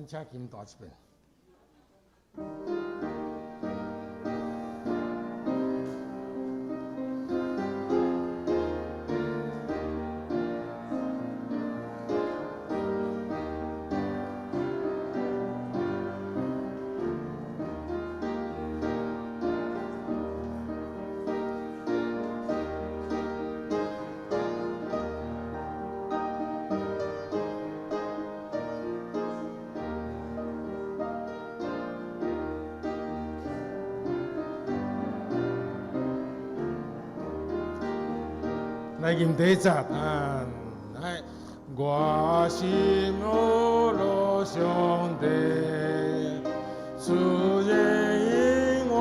請琴彈一遍。來吟第一節啊！來，我心阿羅上帝，主耶應我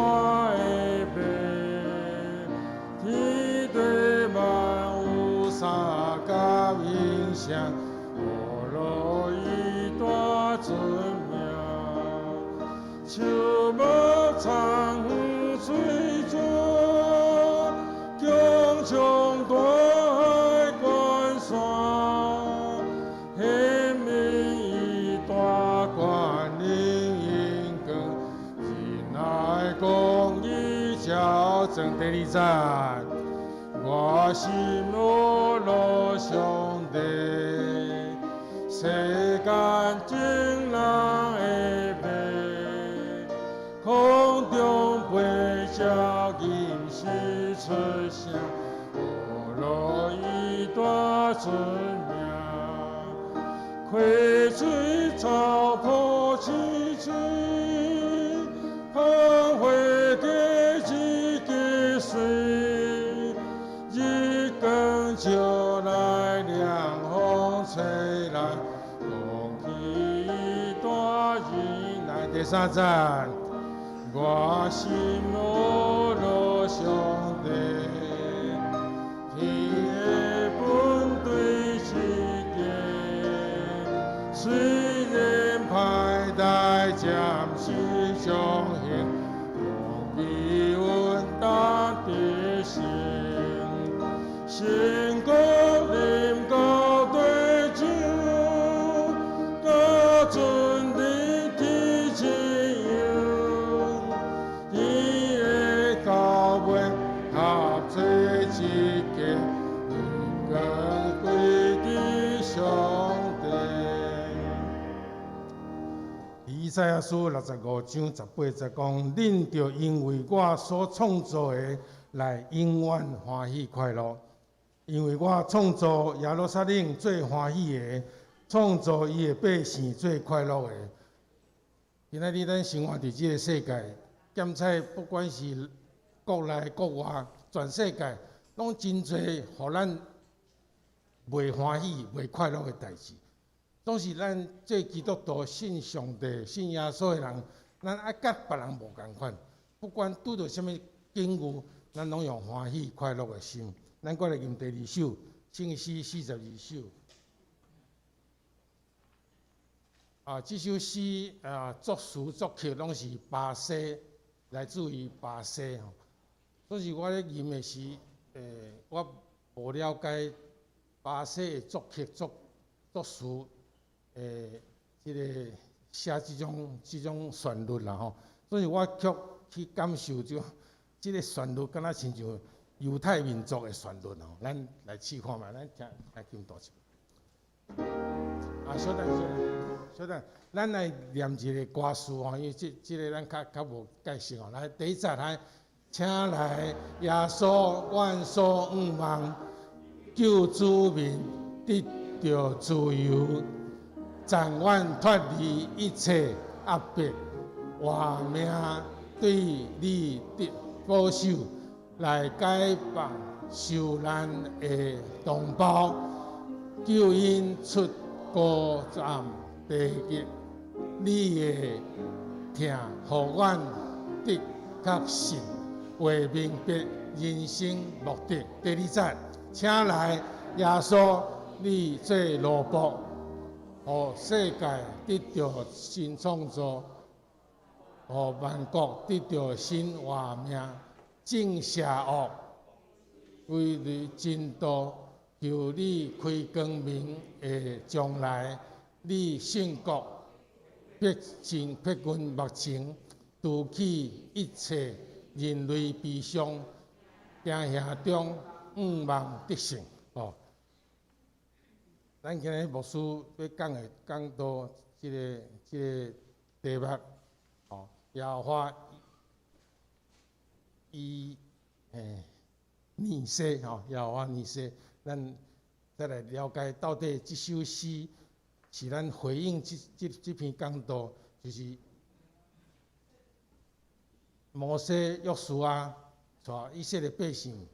的父，天地萬有三甲音聲，阿羅伊大尊名，樹木苍水泉，強衝大海關山，顯明伊大權能榮光，仁愛公義矯正。第二節，我心阿羅上帝，世間眾人的父，空中飛鳥吟詩出聲，阿羅伊大尊名，溪水草坡青翠，芳花果子結穗，日光照來涼風吹來，空氣大仁愛。第三節，我心阿羅上帝，天的本對一個，雖然歹代暫時相行，望比阮當得勝，成功臨到地上，高尊的天之佑，天的到尾合做一家，榮光歸佇上帝。以賽亞書65章18節講：恁著因為我所創造的來永遠歡喜快樂，因為我創造耶路撒冷做歡喜的，創造伊的百姓做快樂的。今仔日咱生活佇這個世界，檢測不管是國內國外，全世界攏真濟，予咱袂歡喜、袂快樂的代誌。總是咱做基督徒、信上帝、信耶穌的人，咱愛佮別人無仝款。不管拄著啥物境遇，咱攏用歡喜快樂的心。咱過來吟第二首聖詩42首。啊，這首詩啊，作詞作曲攏是巴西，來自於巴西吼。所以我咧吟的時，我無了解巴西的作曲作詞，這個寫這種旋律啦吼。所以我卻去感受這個旋律，敢若親像猶太民族的旋律吼。咱來試看覓，咱聽來琴彈一遍。啊，稍等，稍等，稍等，咱來念一個歌詞吼，因為這個咱較無解釋吼。來，第一節來，請來耶穌，阮所向望，救子民得著自由，暫阮脫離一切壓迫，活命對你的保守，來解放受難的同胞，救𪜶出孤暗地獄。你的疼，予阮得確信，會明白人生目的。第二節，請來耶穌，你做奴僕，予世界得著新創造，予萬國得著新活命，眾邪惡歸於真道，求你開光明的將來，你聖國迫近迫近目前，除去一切人類悲傷，驚嚇中向望得勝。哦，咱今日牧師欲講的講到這個題目，哦，耶和華伊尼西，吼，耶和華尼西，咱再來了解到底這首詩是咱回應這篇講道，就是摩西、約書亞帶以色列百姓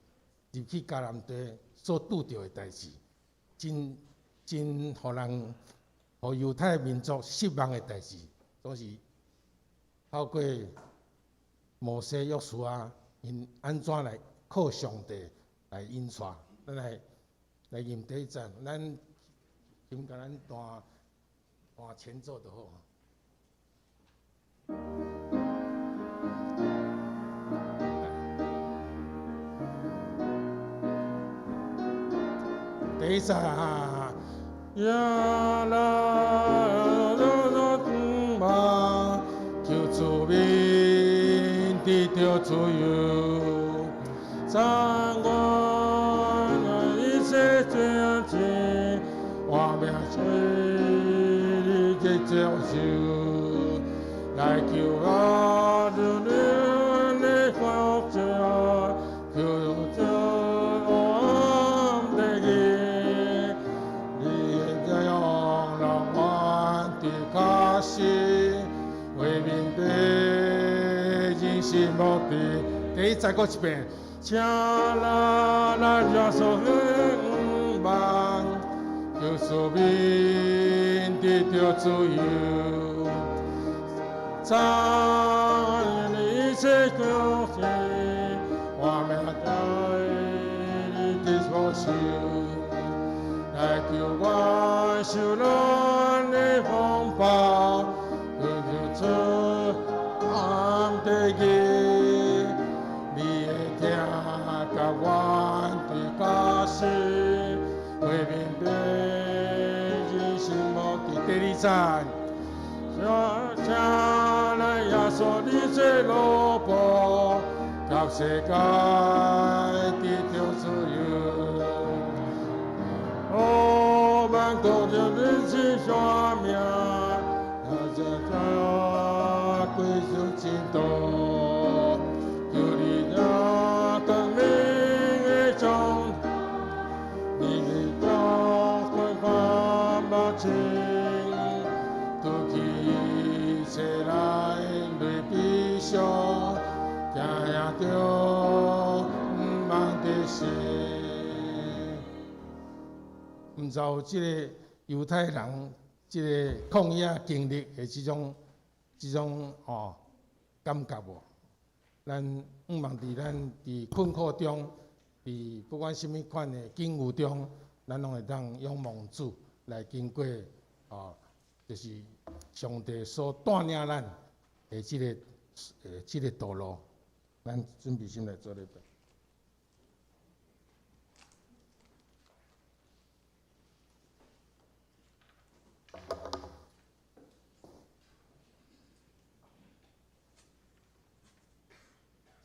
入去迦南地所拄著的代誌，真真予人予猶太民族失望的代誌，總是透過摩西、約書亞𪜶按怎來靠上帝來引帶，咱來念第一節，咱先共咱彈彈前奏就好。第一節啊，耶啦啦啦望，求主免得著自由，讚我一切罪孽，我命隨你的接受，來求我如你的福澤，求主我的義，你的用讓我的卡西，為面對人生目的。第一再閣一遍，請咱來耶穌向望，求主免得著自由，讚你一切貢獻，我命在你的保守，來求我受難的風暴，求主暗的義，你會聽甲阮的假誓，為面對人生目的。第二節，請來耶穌你這路步，及世界得著自由。哦，萬國的人心生命，這這歸主前途，求你那光明的中，你的光輝發目前，除去一切人類悲傷，驚嚇著向望得勝。毋知有這個猶太人這個曠野經歷的這種哦感覺無？咱向望佇咱佇困苦中，佇不管啥物款的境遇中，咱攏會當仰望主來經過哦，就是上帝所帶領咱的這個道路。咱準備心來做禮拜。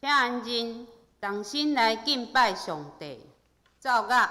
請安靜，同心來敬拜上帝。奏樂。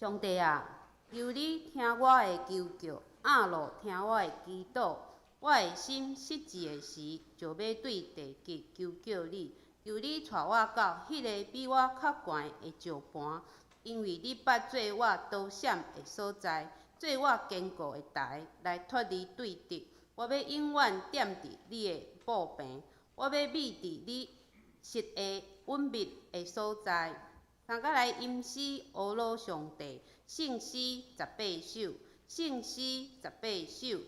上帝啊，求你聽我的求叫，掩耳聽我的祈禱。我的心失志的時，就欲對地極求叫你，求你帶我到彼个比我較懸的石盤，因為你捌做我逃閃的所在，做我堅固的台，來脫離對敵。我欲永遠踮佇你的布棚，我欲覕佇你實的隱密的所在。三角來吟詩，呵咾上帝，聖詩十八首，聖詩十八首。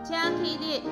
請起立。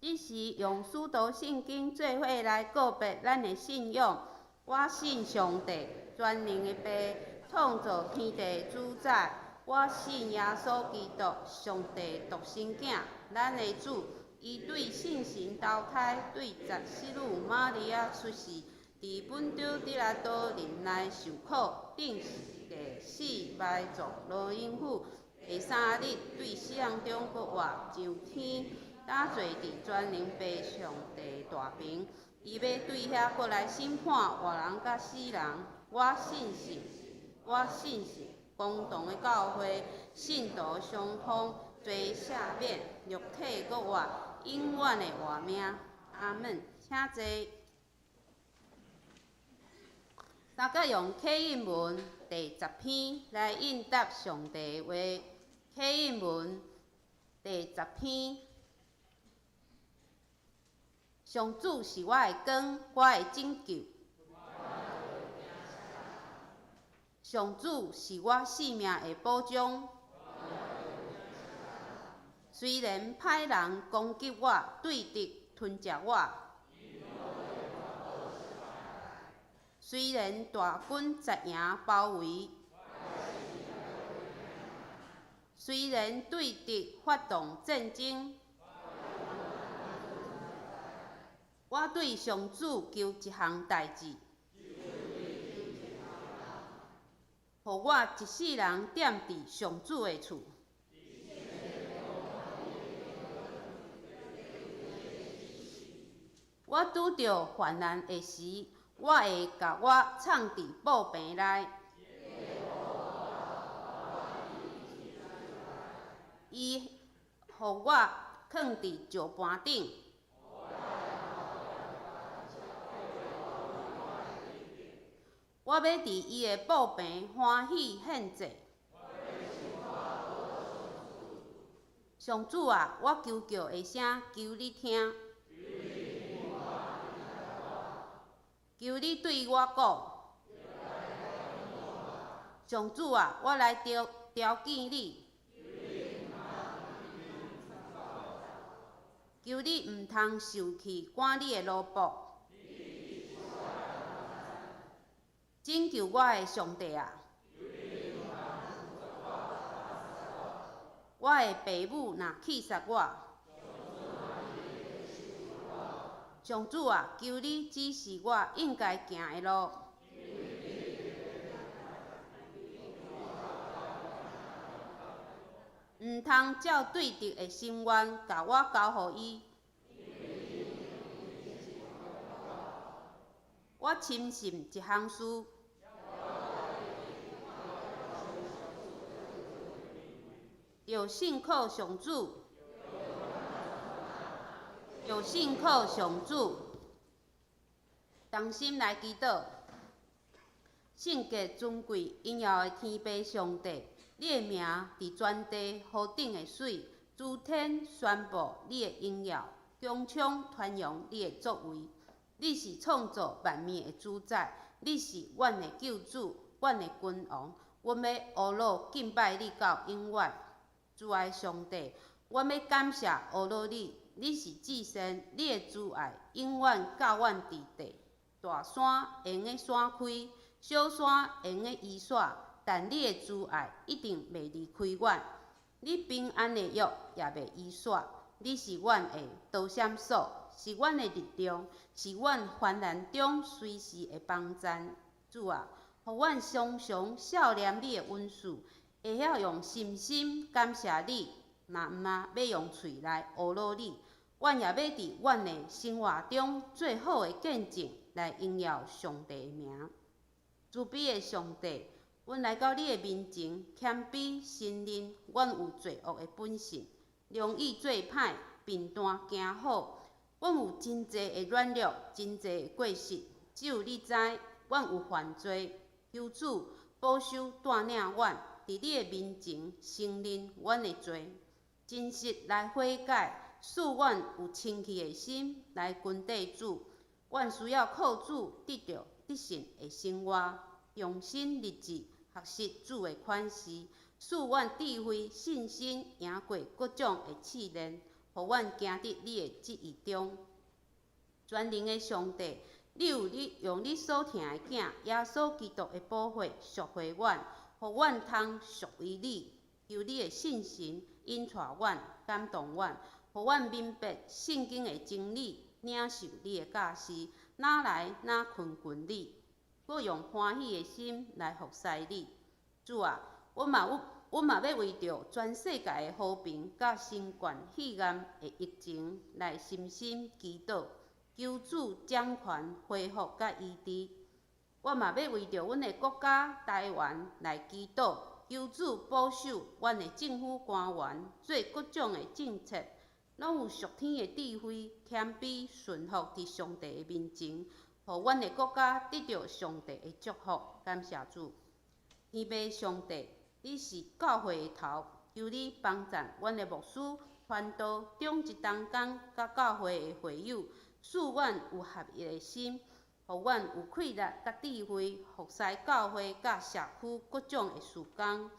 這時用使徒信經做伙來告白咱的信仰。我信上帝，全能的父，創造天地的主宰。我信耶穌基督，上帝獨生囝，咱的主。伊對聖神投胎，對十聖女瑪利亞出世，佇本丟彼拉多忍耐受苦，釘十字架死埋葬落陰府，第三日對死人中復活上天，搭坐佇全能父上帝大爿，伊欲對遐閣來審判活人佮死人。我信聖，我信聖公同的教會，聖徒相通，罪赦免，肉體復活，永遠的活命。阿門。請坐。三角用啟應文第十篇來應答上帝的話。啟應文第十篇。上主是我的光，我的拯救。上主是我性命的保障。雖然歹人攻擊我，對敵吞食我，雖然大軍紮營包圍，雖然對敵發動戰爭，我對上主求一項代誌，予我一世人踮佇上主的厝。我拄著患難的時，我會共我藏佇布棚內。伊予我囥佇石盤頂。我欲佇伊的布棚歡喜獻祭。上主啊，我求告的聲，求你聽。求你對我講。上主啊，我來召見你。求你毋通受氣，趕你的奴僕。拯救我的上帝啊！我的爸母若棄殺我，上主啊，求你指示我應該行的路。毋通照對敵的心願，共我交予伊。我深信一項事，著信靠上主，著信靠上主，同心來祈禱。聖潔尊貴榮耀的天父上帝，你的名佇全地何等的媠，諸天宣布你的榮耀，穹蒼傳揚你的作為。你是創造萬物的主宰，你是阮的救主，阮的君王。阮欲呵咾敬拜你到永遠。慈愛上帝，阮欲感謝呵咾你，你是至善，你的慈愛永遠佮阮佇地。大山會用得散開，小山會用得移徙，但你的慈愛一定袂離開阮。你平安的約也袂移徙。你是阮的逃險所，是阮的力量，是阮患難中隨時的幫贊。主啊，予阮常常數念你的恩賜，會曉用信心感謝你，嘛毋嘛欲用喙來呵咾你。阮也欲佇阮的生活中做好的見證，來榮耀上帝的名。慈悲的上帝，阮來到你的面前，謙卑承認阮有罪惡的本性，容易做歹，貧惰驚好。阮有真濟的軟弱，真濟的過失，只有你知，阮有犯罪。求主保守帶領阮，佇你的面前承認阮的罪，真實來悔改，賜阮有清氣的心來跟綴主。阮需要靠主得著得勝的生活，用心立志學習主的款式，賜阮智慧、信心，贏過各種的試煉，予阮行佇你的旨意中。全能的上帝，你有你用你所疼的囝耶穌基督的寶血贖回阮，予阮通屬於你。求你的聖神引帶阮、感動阮，予阮明白聖經的真理，領受你的教示，哪來哪親近你，閣用歡喜的心來服侍你。主啊，阮嘛有，阮嘛欲為著全世界的和平佮新冠肺炎的疫情來深深祈禱，求主掌權恢復佮醫治。我嘛欲為著阮的國家台灣來祈禱，求主保守阮的政府官員做各種的政策，攏有屬天的智慧、謙卑、順服佇上帝的面前，予阮的國家得著上帝的祝福。感謝主，天父上帝，你是教會的頭，求你幫贊阮的牧師、傳道、長執同工佮教會的會友，賜阮有合一的心，予阮有氣力佮智慧，服侍教會佮社區各種的事工。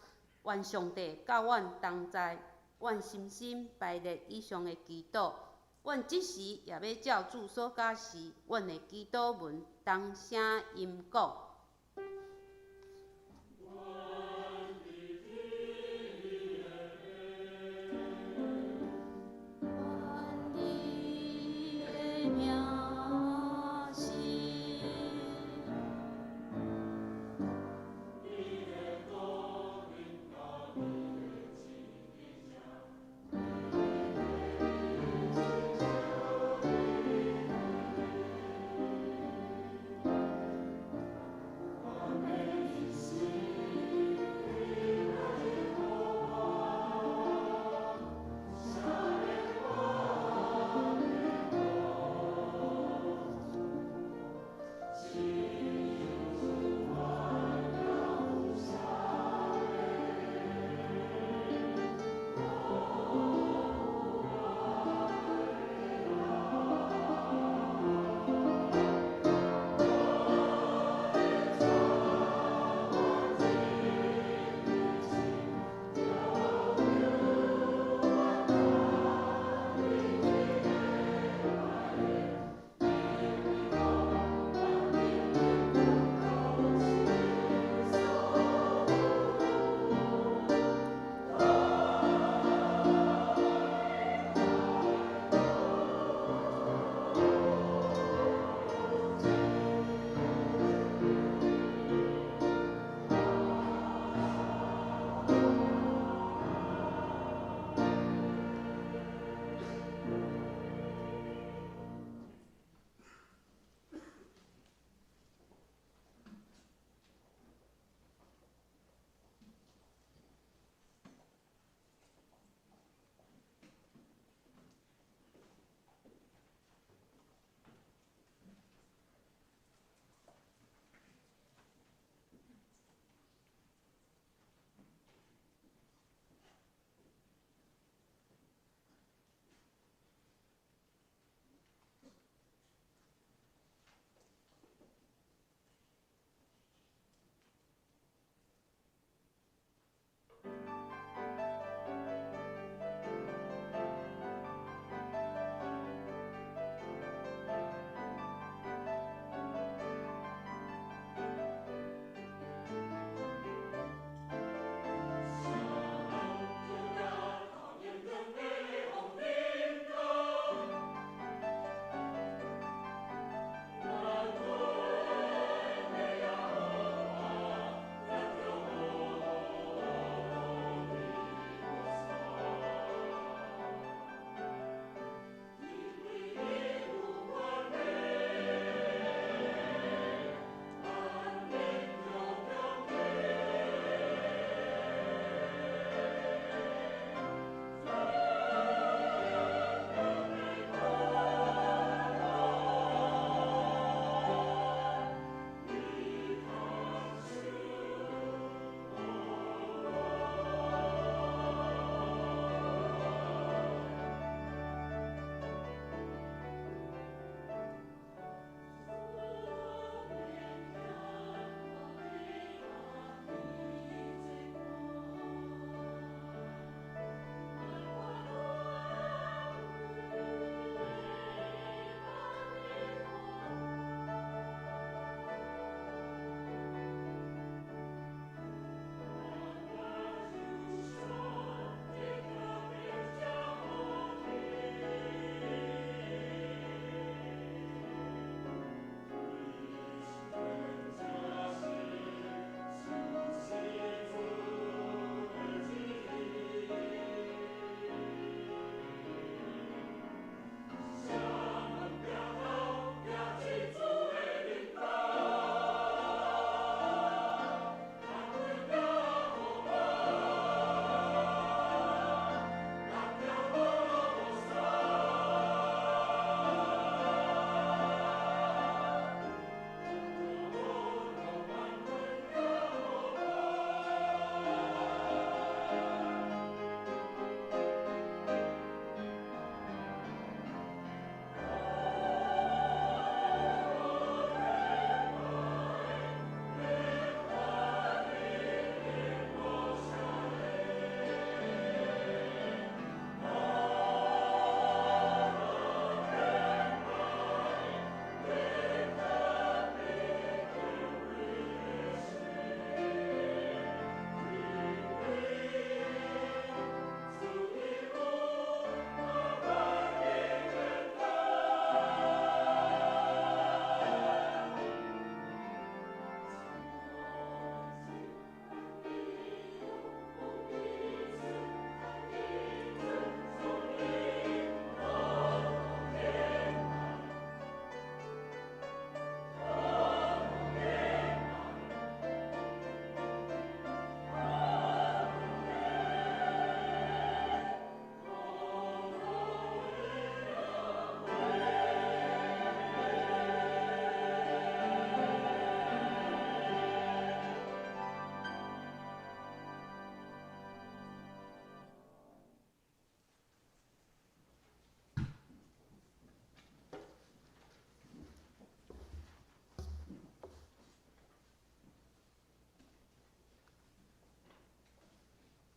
願上帝佮阮同在，阮深深排列以上的祈禱。阮這時也欲照主所教示阮的祈禱文，同聲吟講。願你的名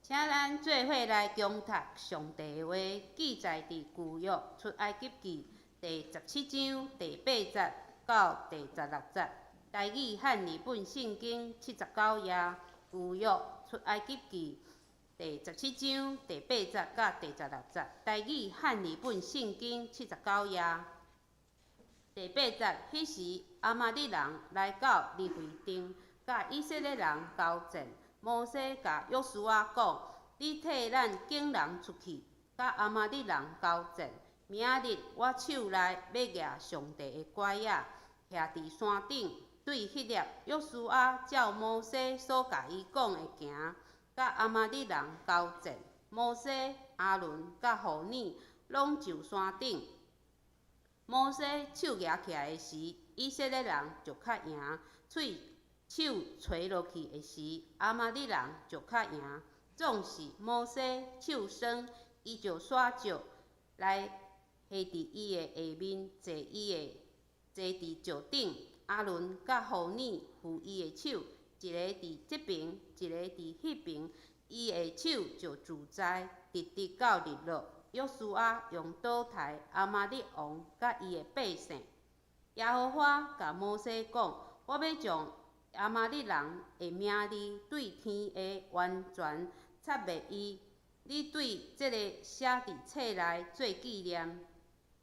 請咱做伙來恭讀上帝的話，記載佇舊約出埃及記第17章第8節到第16節。台語漢譯本聖經79頁，舊約出埃及記第十七章第八節到第十六節，台語漢譯本聖經七十九頁。第八節，彼時亞瑪力人來到利非訂，佮以色列人交戰。摩西共約書亞講：你替咱揀人出去，佮亞瑪力人交戰。明仔日我手內欲舉上帝的拐仔，徛佇山頂。對彼粒，約書亞照摩西所共伊講的行，佮亞瑪力人交戰。摩西、亞倫佮戶珥攏上山頂。摩西手舉起來的時，以色列人就較贏；喙手垂落去的時，亞瑪力人就較贏。總是摩西手酸，伊就徙石來下佇伊的下面，坐佇石頂。亞倫佮戶珥扶伊的手，一个佇這爿，一个佇彼爿，伊的手就自在，直直到日落。約書亞用刀刣亞瑪力王佮伊的百姓。耶和華共摩西講：我欲將亞瑪力人的名字對天下完全擦滅伊。你對這个寫佇冊內做紀念。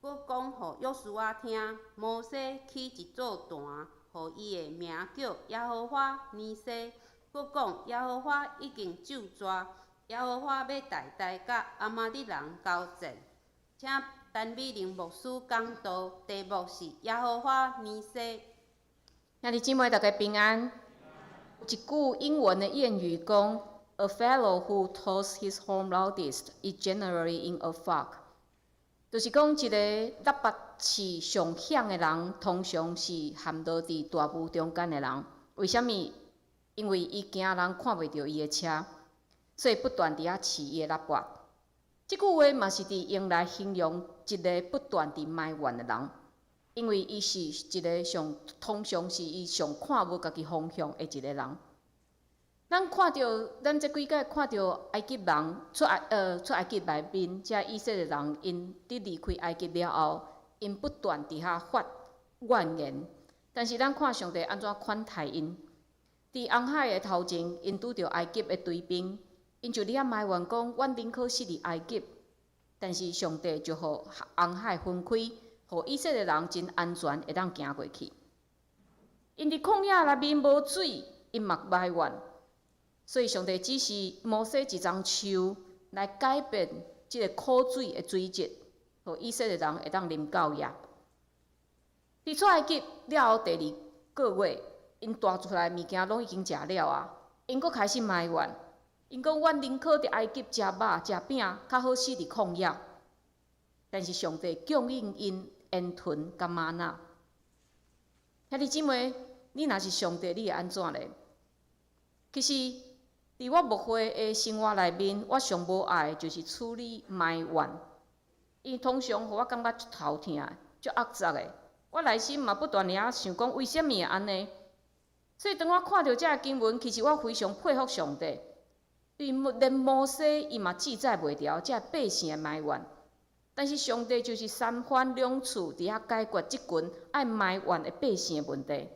閣講予約書亞聽。摩西起一座壇，予伊的名叫耶和華尼西。閣講耶和華已經咒詛，耶和華欲大大佮亞瑪力人交戰。請陳美玲牧師講道，題目是耶和華尼西。兄弟姊妹，大家平安。有一句英文的諺語講：A fellow who toots his horn loudest is generally in a fog。就是講，一个喇叭刺上響的人，通常是陷落佇大霧中間的人。為啥物？因為伊驚人看袂著伊的車，所以不斷佇遐刺伊的喇叭。這句話嘛是佇用來形容一个不斷佇埋怨的人，因為伊是一个上通常是伊上看無家己方向的一个人。咱看著，咱這幾擺看著埃及人出埃及內面，這以色列人𪜶佇離開埃及了後，𪜶不斷佇遐發怨言。但是咱看上帝按怎款待𪜶？佇紅海的頭前，𪜶拄著埃及的追兵，𪜶就佇遐埋怨講：阮寧可死佇埃及。但是上帝就予紅海分開，予以色列人真安全會當行過去。𪜶佇曠野內面無水，𪜶嘛埋怨。所以上帝指示摩西一叢樹來改變這个苦水的水質，予以色列人會當啉夠額。佇出埃及了後第二個月，𪜶帶出來物件攏已經食了啊，𪜶閣開始埋怨，𪜶講阮寧可佇埃及食肉食餅，較好死佇曠野。但是上帝供應𪜶煙豚佮嗎哪。兄弟姊妹，你若是上帝，你會按怎咧？其實，佇我牧會的生活內面，我上無愛的就是處理埋怨，伊通常予我感覺足頭疼、足壓榨的。我內心嘛不斷佇遐想講，為啥物會按呢？所以當我看著這个經文，其實我非常佩服上帝，因為連摩西伊嘛記載袂牢這百姓的埋怨，但是上帝就是三番兩次佇遐解決這群愛埋怨的百姓的問題。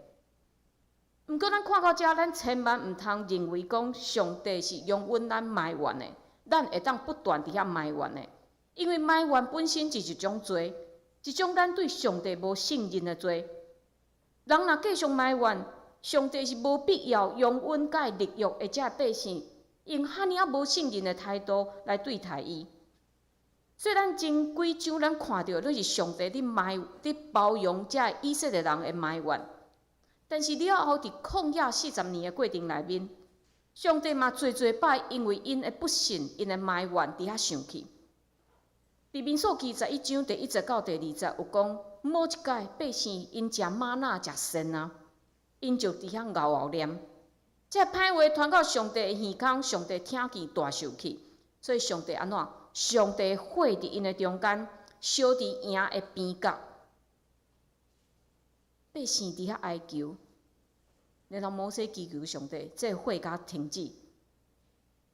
毋過，咱看到遮，咱千萬毋通認為講上帝是容允咱埋怨的，咱會當不斷佇遐埋怨的，因為埋怨本身就是一種罪，一種咱對上帝無信任的罪。人若繼續埋怨，上帝是無必要容允佮伊立約的這百姓，用遐爾仔無信任的態度來對待伊。所以咱前幾章咱看著，攏是上帝佇包容這以色列人的埋怨。但是了後，佇曠野四十年的過程內面，上帝嘛濟濟擺因為𪜶的不信、𪜶的埋怨，佇遐生氣。佇民數記11章第1節到第2節有講，某一擺百姓𪜶食嗎哪食跣啊，𪜶就佇遐𠢕𠢕念，這歹話傳到上帝的耳空，上帝聽見大受氣，所以上帝按怎？上帝火佇𪜶的中間，燒佇營的邊角，百姓佇遐哀求，然後摩西祈求上帝，這火共停止。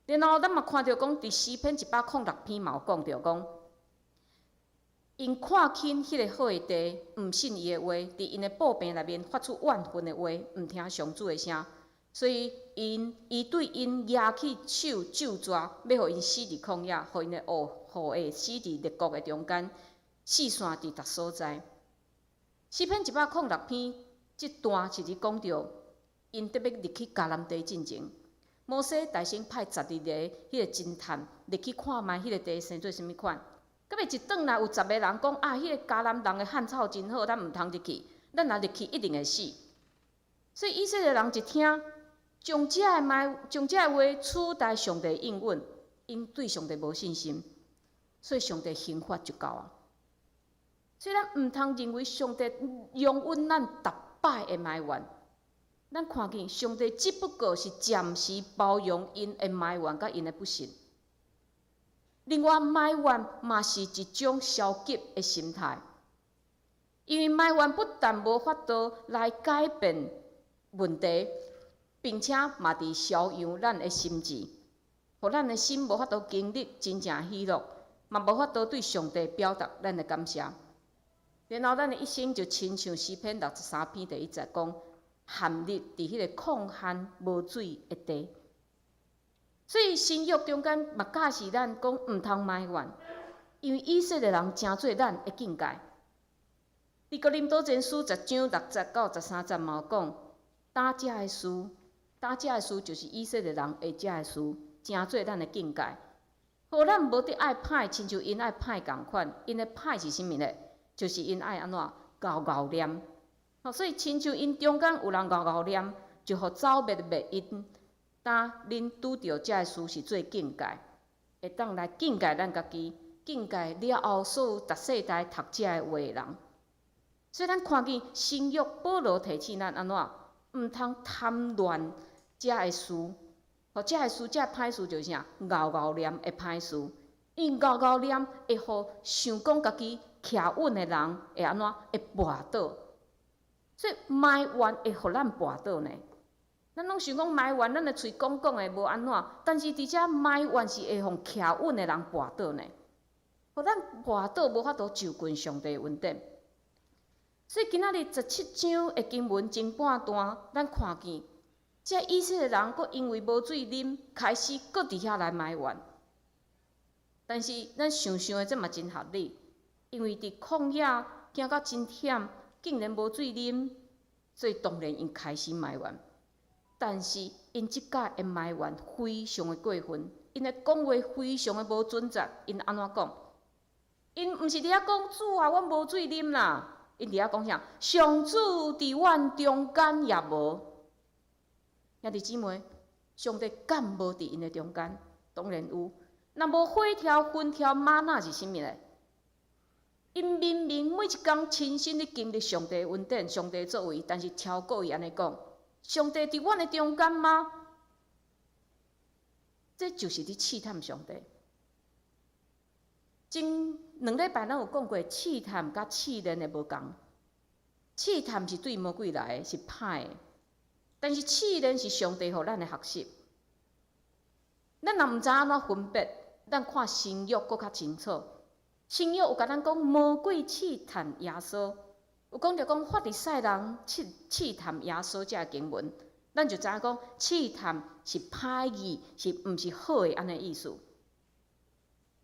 然後咱嘛看著講，佇詩篇106篇嘛有講著講，𪜶看輕彼个好的地，毋信伊的話，佇𪜶的布棚內面發出怨恨的話，毋聽上主的聲，所以𪜶伊對𪜶舉起手咒詛，欲予𪜶死佇曠野，予𪜶的後裔死佇列國的中間，四散佇逐所在。詩篇106篇這段是佇講著，𪜶得欲入去迦南地進前，摩西大先派十二个彼个偵探入去看覓彼个地生做啥物款。到尾一轉來有十个人講啊，彼个迦南人的漢草真好，咱毋通入去，咱若入去一定會死。所以以色列人一聽，將這个埋將這个話取代上帝應允，𪜶對上帝無信心，所以上帝刑罰就到啊。所以咱毋通認為上帝容允咱逐擺的埋怨。咱看見上帝只不過是暫時包容𪜶的埋怨佮𪜶的不信。另外，埋怨嘛是一種消極的心態，因為埋怨不但無法度來改變問題，並且嘛佇消揚咱的心志，予咱的心無法度經歷真正喜樂，嘛無法度對上帝表達咱的感謝。然後，咱的一生就親像詩篇63篇第一節講，陷入佇彼个曠旱無水的地。所以新約中間嘛教示咱講毋通埋怨，因為以色列人成做咱的鏡戒。佇哥林多前書10章6節到13節嘛有講，今這个事，今這个事就是以色列人下這个事，成做咱的鏡戒。予咱無得愛歹，親像𪜶愛歹仝款，𪜶的歹是啥物咧？就是𪜶愛按怎𠢕𠢕念。所以親像𪜶中間有人𠢕𠢕念，就予走滅滅𪜶。當恁拄著這个事是做鏡戒，會當來鏡戒咱家己，鏡戒了後所有逐世代讀這个話的人。所以咱看見新約保羅提醒咱按怎，毋通貪戀這个事，這个事，這个歹事就是啥？𠢕𠢕念的歹事，因為𠢕𠢕念會予想講家己徛穩的人會按怎？會跋倒。所以埋怨會予咱跋倒呢。咱攏想講埋怨，咱的喙講講的無按怎，但是佇遮埋怨是會予徛穩的人跋倒呢，予咱跋倒無法度就近上帝恩典。所以今仔日17章的經文前半段，咱看見，這以色列人閣因為無水啉，開始閣佇遐來埋怨。但是咱想想的，這嘛真合理，因為佇曠野行到真忝，竟然無水啉，所以當然𪜶開始埋怨。但是𪜶這擺的埋怨非常的過分，𪜶的講話非常的無準則。𪜶按怎講？𪜶毋是佇遐講主啊，阮無水啉啦。𪜶佇遐講啥？上主佇阮中間也無。兄弟姊妹，上帝敢無佇𪜶的中間？當然有。若無火柱、雲柱、嗎哪是啥物咧？𪜶明明每一工親身咧經歷上帝恩典、上帝作為，但是超過伊按呢講。上帝佇阮的中間嗎？這就是佇試探上帝。前2禮拜咱有講過，試探佮試煉的無仝。試探是對魔鬼來的，是歹的；但是試煉是上帝予咱的學習。咱若毋知按怎分別，咱看新約閣較清楚。新約有共咱講魔鬼試探耶穌。有講著講法利賽人試試探耶穌這个經文，咱就知影講試探是歹意，是毋是好的按呢意思。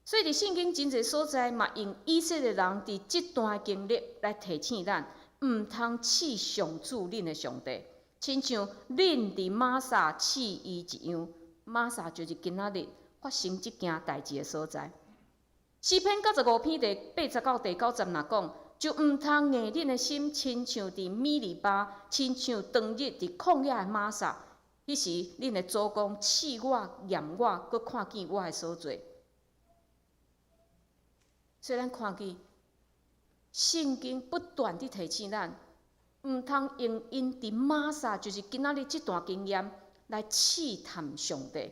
所以佇聖經真濟所在嘛，用以色列人佇這段經歷來提醒咱，毋通試上主恁的上帝，親像恁佇瑪撒試伊一樣。瑪撒就是今仔日發生這件代誌的所在。詩篇95篇第八節到第九節若講，就毋通硬恁的心，親像佇米利巴，親像當日佇曠野的瑪撒。彼時恁的祖公試我、驗我，閣看見我的所做。所以咱看見聖經不斷佇提醒咱，毋通用𪜶佇瑪撒，就是今仔日這段經驗來試探上帝。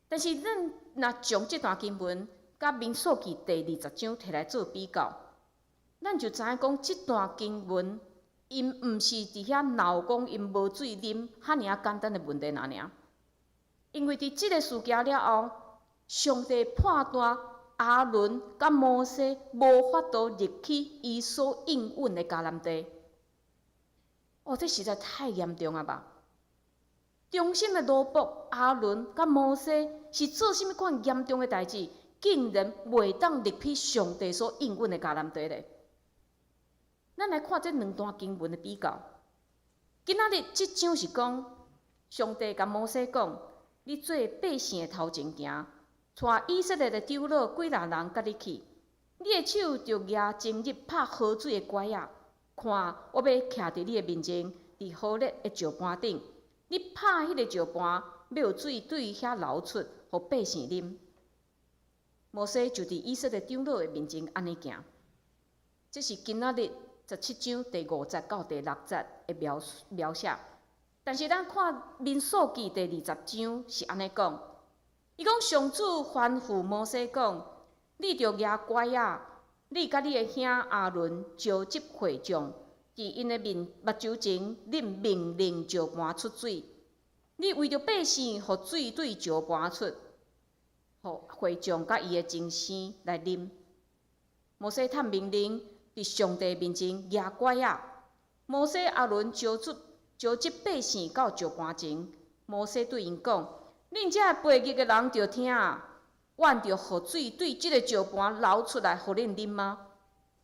但是咱若將這段經文佮民數記第20章提來做比較，咱就知影講這段經文，𪜶毋是佇遐鬧講𪜶無水啉，遐爾仔簡單的問題爾爾。因為佇這个事件了後，上帝判斷亞倫佮摩西無法度入去伊所應允的迦南地。哦，這實在太嚴重啊吧！忠心的奴僕亞倫佮摩西是做啥物款嚴重的代誌，竟然袂當入去上帝所應允的迦南地咧？咱來看這兩段經文的比較。今仔日這章是講，上帝共摩西講：你做百姓的頭前行，帶以色列的長老幾若人佮你去。你的手著舉終日拍河水的拐仔，看我欲徛佇你的面前，佇何烈的石盤頂。你拍彼个石盤，欲有水對遐流出，予百姓啉。摩西就佇以色列長老的面前按呢行。這是今仔日17章第5節到第6節的描描寫。但是咱看民數記第20章是按呢講，伊講上主吩咐摩西講：你著舉拐仔，你佮你的兄亞倫召集會眾，佇𪜶的面目睭前，恁命令石盤出水。你為著百姓，予水對石盤出，予會眾佮伊的精牲來啉。摩西趁命令，佇上帝面前舉拐仔。摩西、亞倫召出召集百姓到石盤前，摩西對𪜶講：恁這悖逆的人著聽，我著予水對這个石盤流出來，予恁啉嗎？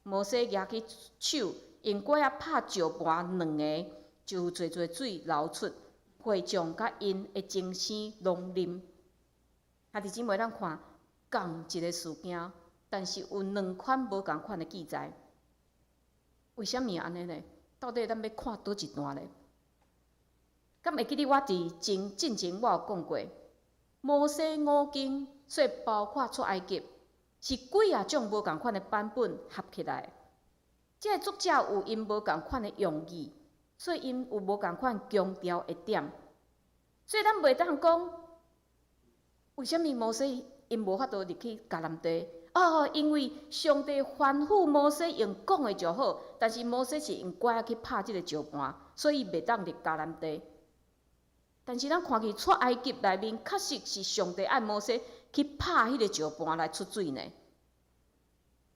摩西舉起手，用拐仔拍石盤兩下，就有濟濟水流出，會眾佮𪜶的精牲攏啉。兄弟姊妹，咱看仝一个事件，但是有兩款無仝款的記載。為啥物按呢呢？到底咱欲看佗一段咧？敢會記得我佇前進前我有講過，摩西五經，所以包括出埃及，是幾仔種無仝款的版本合起來。這个作者有𪜶無仝款的用意，所以𪜶有無仝款強調的點。所以咱袂當講，為啥物摩西𪜶無法度入去迦南地？哦，因為上帝吩咐摩西用講的就好，但是摩西是用拐仔去拍這个石盤，所以袂當入迦南地。但是咱看去出埃及內面，確實是上帝愛摩西去拍彼个石盤來出水呢。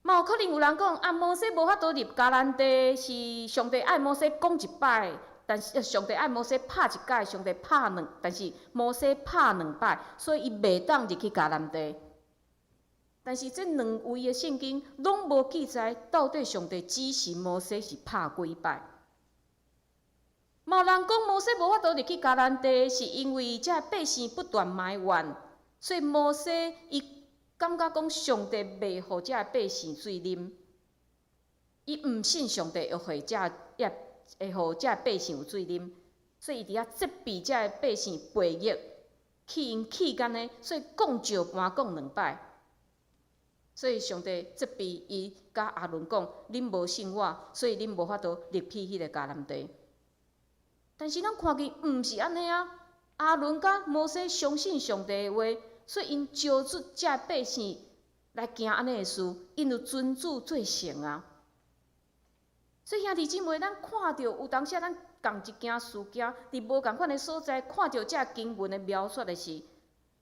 嘛有可能有人講啊，摩西無法度入迦南地，是上帝愛摩西講一擺，但是上帝愛摩西拍一擺，上帝拍兩，但是摩西拍兩擺，所以伊袂當入去迦南地。但是這兩位的聖經攏無記載，到底上帝指示摩西是拍幾擺。嘛有人講摩西無法度入去迦南地，是因為這百姓不斷埋怨，所以摩西伊感覺講上帝袂予這百姓水啉，伊毋信上帝會予這也會予這百姓有水啉，所以伊佇遐責備這百姓悖逆，氣𪜶氣干呢，所以講石盤講兩擺。所以上帝責備伊佮亞倫講：恁無信我，所以恁無法度入去彼个迦南地。但是咱看見毋是按呢啊！亞倫佮摩西相信上帝的話，所以𪜶召出這百姓來行按呢的事，𪜶有遵主做成啊。所以兄弟姊妹，咱看著有當時咱仝一件事件，佇無仝款的所在，看著這經文的描述的時，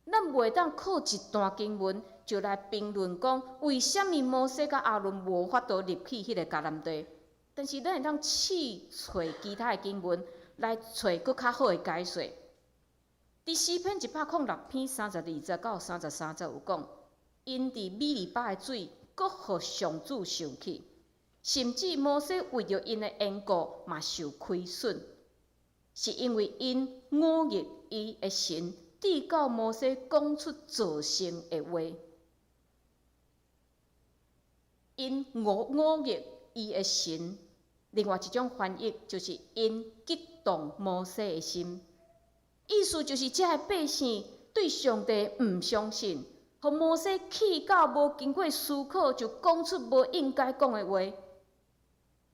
咱袂當靠一段經文就來評論講，為啥物摩西佮亞倫無法度入去彼个迦南地？但是咱會當試揣其他的經文來揣閣較好的解說。佇詩篇106篇32節到33節有講，𪜶佇米利巴的水，閣予上主生氣，甚至摩西為著𪜶的緣故嘛受虧損，是因為𪜶忤逆伊的神，直到摩西講出造成的話。𪜶忤逆伊的神，另外一種翻譯就是𪜶激動摩西的心，意思就是這个百姓對上帝毋相信，予摩西氣到無經過思考就講出無應該講的話。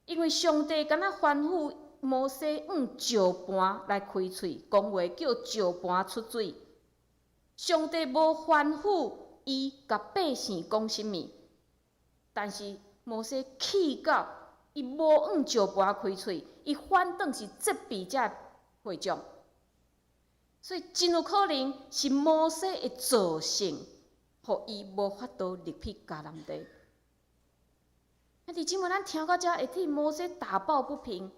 因為上帝敢若吩咐摩西用石盤來開喙講話，叫石盤出水。上帝無吩咐伊共百姓講啥物，但是摩西氣到伊無用石盤開喙，伊反轉是責備這會眾。所以真有可能是摩西的造性，予伊無法度入去迦南地。兄弟姊妹，咱聽到遮會替摩西打抱不平。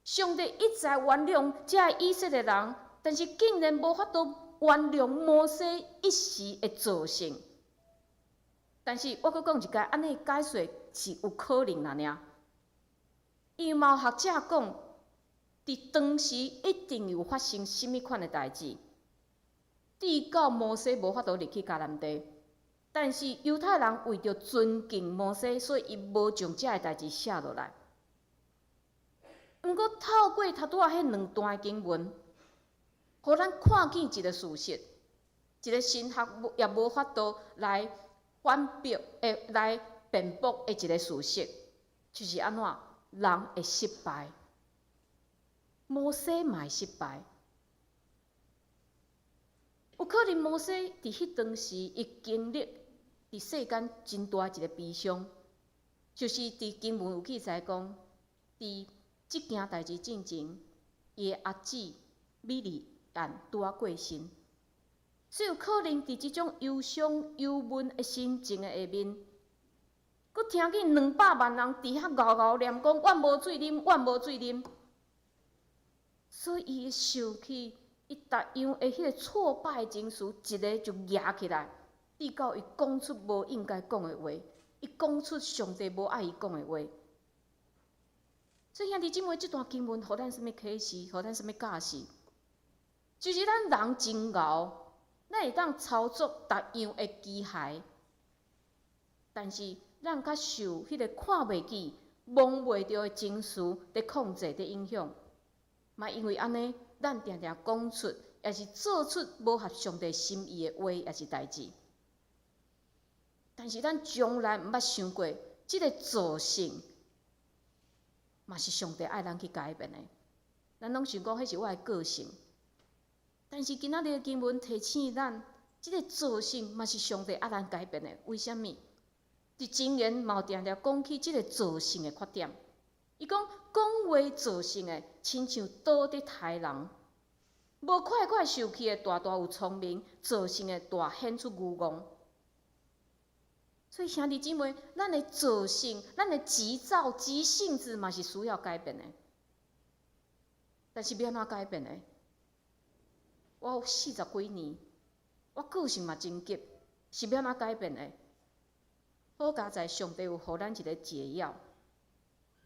上帝一再原諒這以色列人，但是竟然無法度原諒摩西一時的造性。但是我閣講一擺，按呢解說是有可能爾爾。因為嘛有學者講，佇當時一定有發生啥物款的代誌，直到摩西無法度入去迦南地。但是猶太人為著尊敬摩西，所以伊無將這个代誌寫落來。毋過透過頭拄仔彼兩段經文，予咱看見一个事實，一个神學也無法度來反駁、會來辯駁的一个事實，就是按怎人會失敗，摩西嘛會失敗。有可能摩西佇彼當時，伊經歷佇世間真大一个悲傷，就是佇經文有記載講，佇這件代誌進前，伊的阿姊米利暗拄仔過身，所以有可能佇這種憂傷憂悶的心情的下面，閣聽見200萬人佇遐𠢕𠢕念講：阮無水啉，阮無水啉。所以伊會受氣，伊逐樣的彼个挫敗情緒，一个就夯起來，直到伊講出無應該講的話，伊講出上帝無愛伊講的話。所以兄弟姊妹，這段經文予咱啥物啟示？予咱啥物教示？就是咱人真𠢕，咱會當操作逐樣的機械，但是咱較受彼個看袂見、摸袂著的情緒佇控制、佇影響。嘛因為按呢，咱定定講出，抑是做出無合上帝心意的話，抑是代誌。但是咱從來毋捌想過，這个造性嘛是上帝愛咱去改變的。咱攏想講，彼是我的個性。但是今仔日的經文提醒咱，這个造性嘛是上帝愛咱改變的。為啥物？佇箴言嘛有定定講起這个造性的缺點。伊講講話造性的，親像刀佇刣人；無快快受氣的，大大有聰明；造性的大顯出愚戇。所以兄弟姊妹，咱的造性、咱的急躁、急性子嘛是需要改變的。但是欲按怎改變的？我有四十幾年，我個性嘛真急，是欲按怎改變的？好佳哉上帝有予咱一个解藥。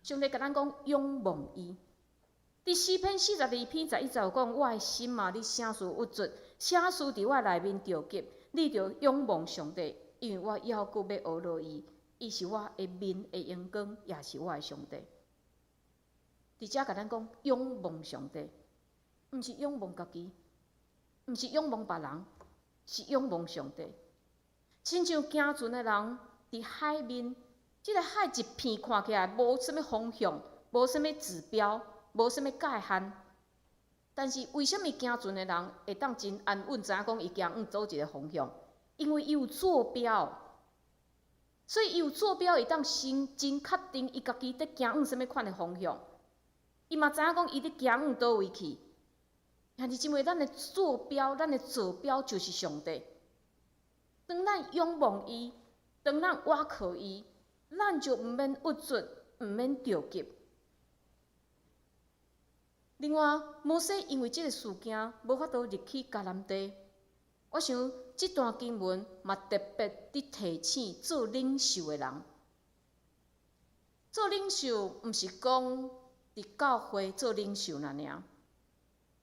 上帝共咱講仰望伊。佇詩篇42篇11節有講：我的心啊，你啥事鬱卒？啥事佇我內面著急？你著仰望上帝，因為我猶閣欲呵咾伊。伊是我的面的榮光，也是我的上帝。佇遮共咱講仰望上帝，毋是仰望家己，毋是仰望別人，是仰望上帝。親像行船的人佇海面，這个海一片看起來無啥物方向，無啥物指標，無啥物界限。但是為啥物行船的人會當真安穩，知影講伊行往佗一个方向？因為伊有坐標，所以伊有坐標，會當先真確定伊家己佇行往啥物款的方向。伊嘛知影講伊佇行往佗位去。兄弟姊妹，咱的坐標，咱的坐標就是上帝。當咱仰望伊，當咱倚靠伊，咱就毋免鬱卒，毋免著急。另外，摩西因為這个事件無法度入去迦南地，我想這段經文嘛特別佇提醒做領袖的人。做領袖毋是講佇教會做領袖爾爾，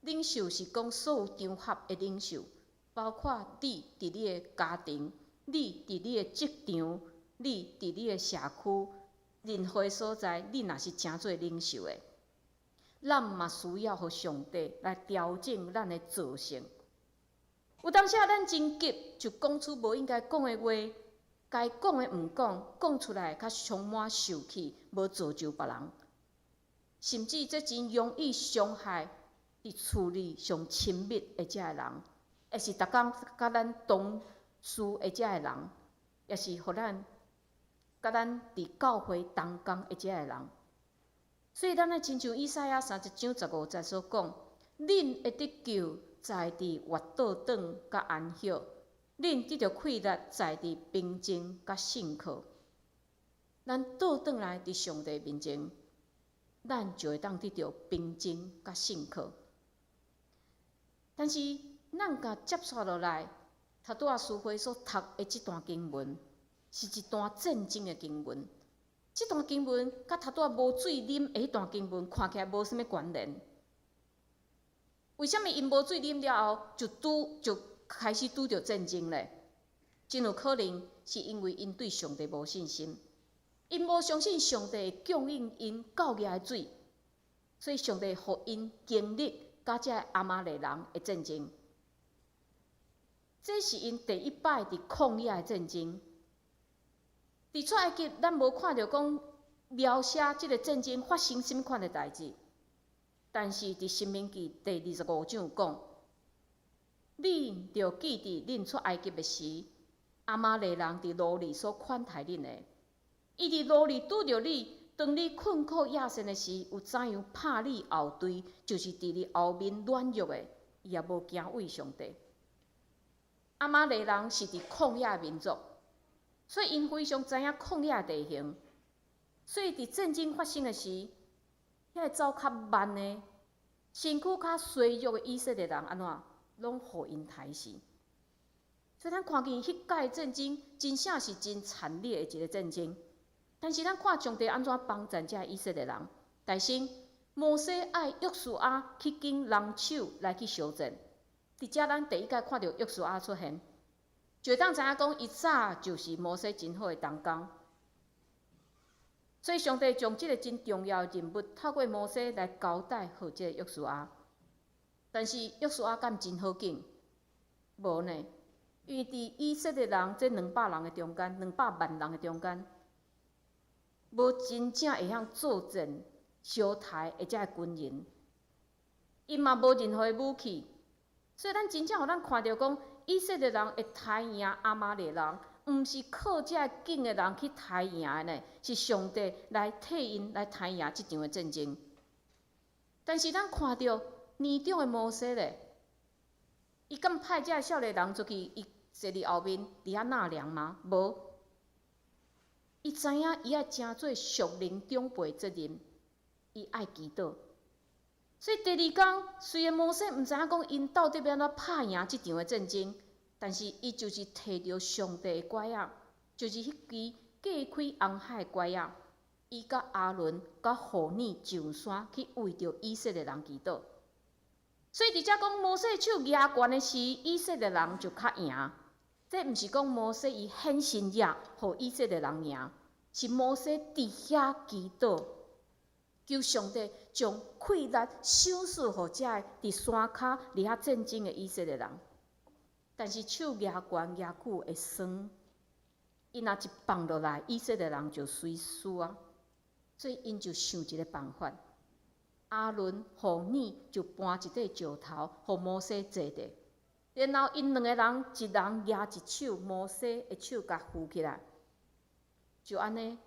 領袖是講所有場合的領袖，包括你佇你的家庭，你佇你的職場，你佇你的社區，任何所在，你若是成做領袖的，咱嘛需要予上帝來調整咱的造性。有當時咱真急，就講出無應該講的話，該講的毋講，講出來較充滿受氣，無造就別人，甚至這真容易傷害佇厝裡上親密的這个人，抑是逐工佮咱同事的這个人，抑是予咱佮咱佇教會同工的這个人。所以，咱愛親像以賽亞31章15節所講：恁會得救，在佇活倒轉佮安歇，恁得著氣力在佇平靜佮信靠。咱倒轉來佇上帝面前，咱就會當得著平靜佮信靠。但是，咱共接續落來，頭拄仔書會所讀的這段經文，是一段戰爭的經文。這段經文佮頭拄仔無水啉的彼段經文看起來無啥物關聯。為啥物𪜶無水啉了後，就開始拄著戰爭咧？真有可能是因為𪜶對上帝無信心，𪜶無相信上帝會供應𪜶夠額的水，所以上帝予𪜶經歷佮這个亞瑪力人的戰爭。這是𪜶第一擺佇曠野的戰爭。佇出埃及，咱無看著講描寫這个戰爭發生啥物款的代誌，但是佇申命記第二十五章講，恁著記得恁出埃及的時，亞瑪力人佇路裡所款待恁的，伊佇路裡拄著你，當你困苦厭糝的時，有怎樣拍你後槌，就是佇你後面軟弱的，伊也無敬畏上帝。亞瑪力人是佇曠野的民族，所以𪜶非常知影曠野地形，所以佇戰爭發生的時，遐个走較慢的、身軀較衰弱的以色列人按怎，攏予𪜶刣死。所以咱看見彼屆戰爭，真正是真慘烈的一个戰爭。但是咱看上帝按怎幫贊這以色列人。大先，摩西愛約書亞去揀人手來去相戰。佇遮咱第一擺看著約書亞出現，就會當知影講，伊早就是摩西真好的同工。所以上帝將這个真重要的任務透過摩西來交代予這个約書亞。但是約書亞敢真好揀？無呢，因為佇以色列人這200人的中間，200萬人的中間，無真正會曉作戰、相刣的這个軍人，伊嘛無任何的武器。所以咱真正予咱看著講，以色列人會刣贏亞瑪力人，毋是靠這个揀的人去刣贏的呢，是上帝來替𪜶來刣贏這場的戰爭。但是咱看著年長的摩西咧，伊敢派這个少年人出去，伊坐佇後面佇遐納涼嗎？無。伊知影伊愛成做屬靈長輩責任，伊愛祈禱。所以第二工，雖然摩西毋知影講𪜶到底欲按怎拍贏這場的戰爭，但是伊就是提著上帝的拐仔，就是彼支隔開紅海的拐仔，伊佮亞倫佮戶珥上山去為著以色列人祈禱。所以佇遮講摩西手舉懸的時，以色列人就較贏。這毋是講摩西伊顯神蹟，予以色列人贏，是摩西佇遐祈禱，求上帝將氣力賞賜予這个佇山跤佇遐戰爭的以色列人。但是手舉懸舉久會酸，伊若一放落來，以色列人就隨輸啊。所以𪜶就想一个辦法，亞倫、戶珥就搬一塊石頭，予摩西坐著。然後𪜶兩个人，一人舉一手，摩西的手共扶起來，就按呢，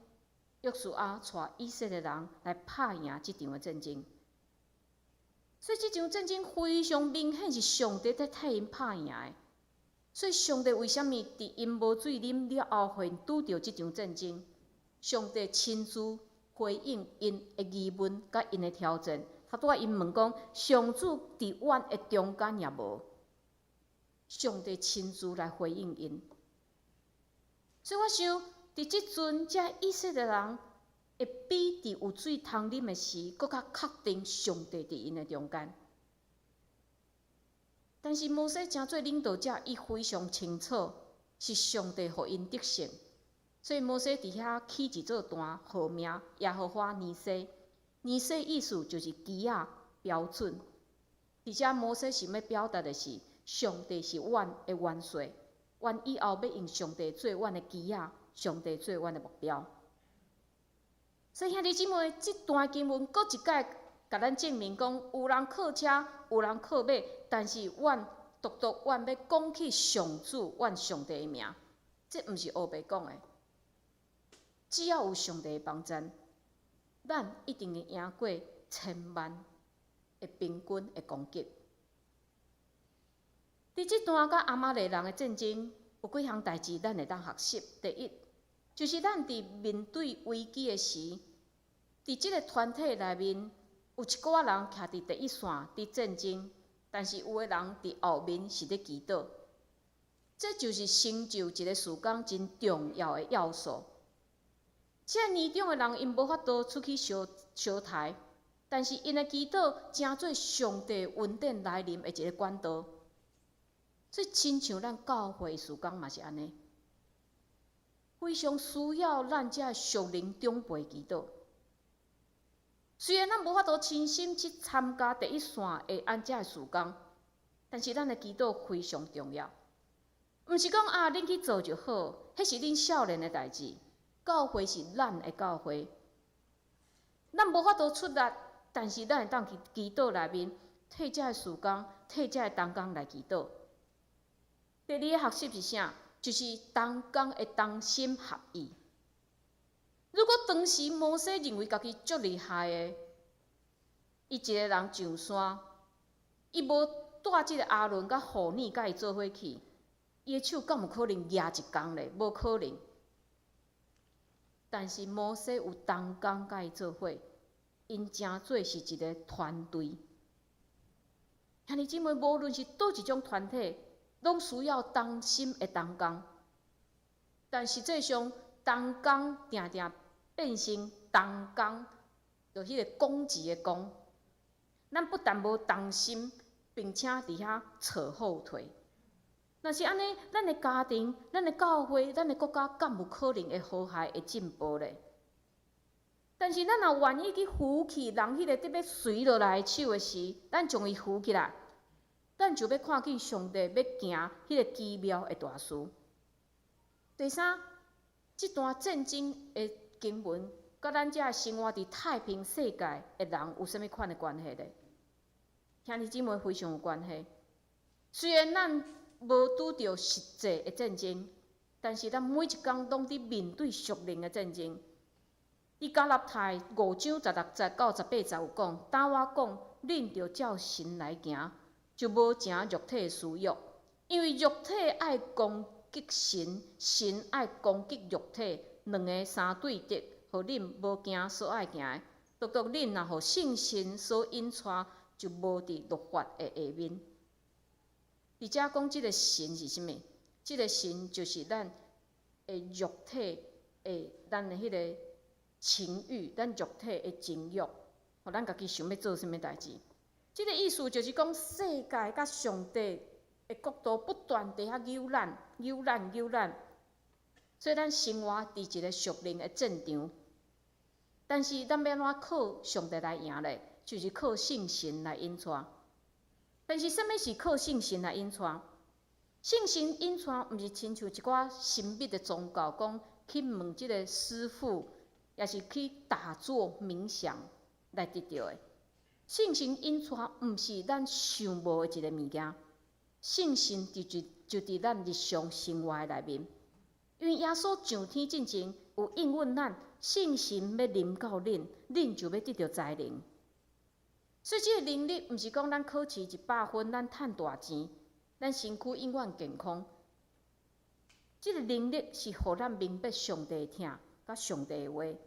約書亞帶以色列人來拍贏這場的戰爭。所以這場戰爭非常明顯是上帝佇替𪜶拍贏的。所以上帝為啥物佇𪜶無水啉了後，會拄著這場戰爭？上帝親自回應𪜶的疑問佮𪜶的挑戰。頭拄仔𪜶問講：上主佇阮的中間抑無？上帝親自來回應𪜶。所以我想，佇這陣，這以色列人會比佇有水通啉的時，閣較確定上帝佇𪜶的中間。但是摩西成做領導者，伊非常清楚，是上帝予𪜶得勝。所以摩西佇遐起一座壇，號名耶和華尼西。尼西意思就是旗仔標準。佇遮摩西想欲表達的是，上帝是阮的元帥，阮以後欲用上帝做阮的旗仔，上帝做阮的目標。所以兄弟姊妹，這段經文閣一擺共咱證明講，有人靠車，有人靠馬，但是阮獨獨阮欲講起上主，阮上帝的名，這毋是烏白講的。只要有上帝的幫贊，咱一定會贏過千萬的兵軍的攻擊。佇這段佮亞瑪力人的戰爭，有幾項代誌咱會當學習。第一，就是咱佇面對危機的時，佇這個團體內面，有一寡人徛佇第一線佇戰爭，但是有的人佇後面是咧祈禱。這就是成就一个事工真重要的要素。這年長的人𪜶無法度出去相相刣，但是𪜶的祈禱成做上帝恩典來臨的一个管道。所以，親像咱教會事工嘛是按呢，非常需要咱這屬靈長輩祈禱。雖然咱無法度親身去參加第一線的按這个事工，但是咱的祈禱非常重要。毋是講啊，恁去做就好，彼是恁少年的代誌。教會是咱的教會，咱無法度出力，但是咱會當去祈禱內面，替這个事工，替這个同工來祈禱。第二個學習是啥？就是同工的同心合意。如果當時摩西認為家己足厲害的，伊一个人上山，伊無帶這個亞倫佮戶珥佮伊做伙去，伊的手敢有可能舉一工咧？無可能。但是摩西有同工佮伊做伙，𪜶成做是一个團隊。兄弟姊妹，無論是佗一種團體，攏需要同心的同工。但實際上，同工定定變成同工，就彼个攻擊的攻。咱不但無同心，並且佇遐扯後腿。若是按呢，咱的家庭、咱的教會、咱的國家，敢有可能會和諧、會進步咧？但是咱若願意去扶起人彼个得欲垂落來的手的時，咱將伊扶起來，咱就欲看見上帝欲行彼个奇妙的大事。第三，這段戰爭的經文，佮咱這生活佇太平世界的人有啥物款的關係咧？兄弟姊妹，非常有關係。雖然咱無拄著實際的戰爭，但是咱每一工攏佇面對屬靈的戰爭。佇加拉太5章16節到18節有講，當我講，恁著照神來行，就無成肉體的私欲，因為肉體愛攻擊神，神愛攻擊肉體，兩个相對敵，予恁無行所愛行的。獨獨恁若予聖神所引帶，就無佇律法的下面。佇遮講這个神是啥物？這个神就是咱的肉體的，咱的彼个情欲，咱肉體的情欲，予咱家己想欲做啥物代誌。這个意思就是講，世界佮上帝的國度不斷佇遐扭咱、扭咱、扭咱，所以咱生活佇一个屬靈的戰場。但是咱欲按怎靠上帝來贏咧？就是靠聖神來引帶。但是，啥物是靠聖神來引帶？聖神引帶，毋是親像一寡神秘的宗教，講去問這个師父，抑是去打坐冥想來得著的。聖神引帶，毋是咱想無的一个物件。聖神就佇咱日常生活的內面，因為耶穌上天進前有應允咱，聖神欲臨到恁，恁就欲得著才能。所以，這个能力毋是講咱考試100分，咱趁大錢，咱身軀永遠健康。這个能力是予咱明白上帝的疼，佮上帝的話，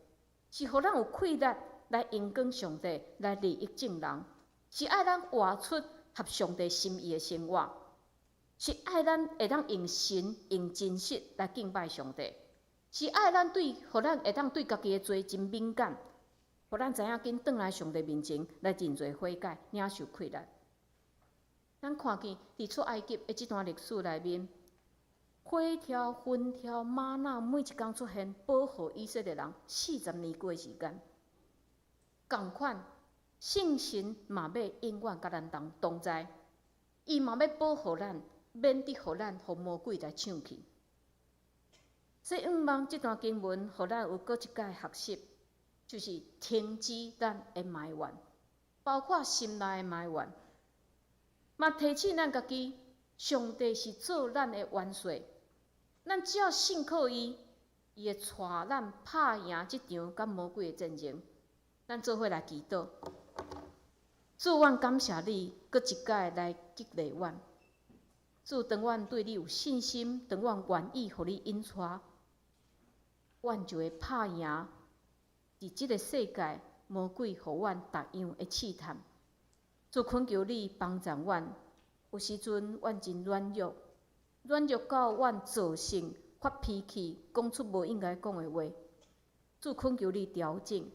是予咱有氣力來榮光上帝，來利益眾人，是愛咱活出合上帝心意的生活，是愛咱會當用神用真實來敬拜上帝，是愛咱對，予咱會當對家己的罪真敏感。予咱知影緊轉來上帝面前來認罪悔改，領受氣力。咱看見佇出埃及的這段歷史內面，火柱、雲柱、嗎哪每一工出現，保護以色列人四十年久的時間。仝款，聖神嘛欲永遠佮咱同在，伊嘛欲保護咱，免得予咱予魔鬼來搶去。所以，向望這段經文，予咱有閣一擺學習，就是停止咱的埋怨，包括心內的埋怨，嘛提醒咱家己，上帝是做咱的元帥，咱只要信靠伊，伊會帶咱拍贏這場佮魔鬼的戰爭。咱做伙來祈禱，主，阮感謝你，閣一擺來激勵阮。主，當阮對你有信心，當阮願意予你引帶，阮就會拍贏佇這个世界魔鬼予阮逐樣的試探。主，懇求你幫助阮，有時陣阮真軟弱，軟弱到阮造成發脾氣，講出無應該講的話。主，懇求你調整，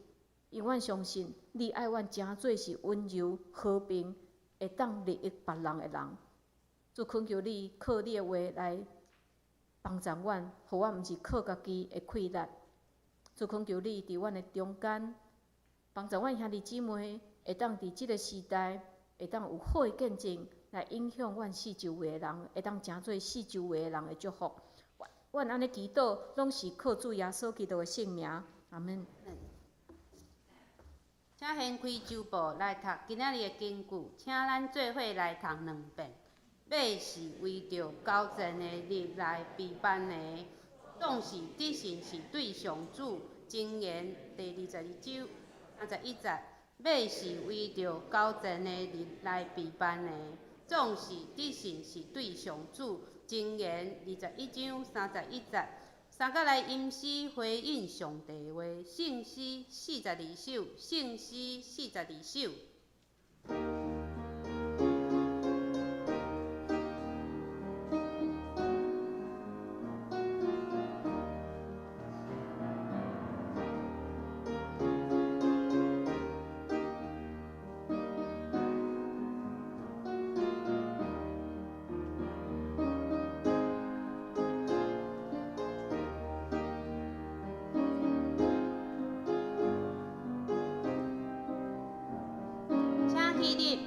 因為阮相信你愛阮成做是溫柔、和平，會當利益別人的人。主，懇求你靠你的話來幫助阮，予阮毋是靠家己的氣力。主，懇求你佇阮的中間，幫助阮兄弟姊妹會當佇這个時代，會當有好的見證來影響阮四周圍的人，會當成做四周圍的人的祝福。阮按呢祈禱，攏是靠主耶穌基督的聖名。阿們。請掀開周報來讀今仔日的經句，請咱做伙來讀兩遍。馬是為著交戰的日來備辦的，總是得勝是對上主。箴言第22章31節。馬是為著交戰的日來備辦的，總是得勝是對上主。箴言21章31節。三角來吟詩回應上帝話，聖詩42首，聖詩42首。請起立。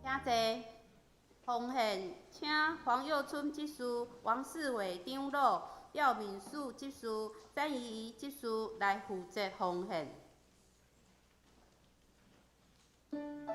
請坐。奉獻，請黃佑春執事、王世偉長老、廖敏樹執事、詹怡怡執事來負責奉獻。 Thank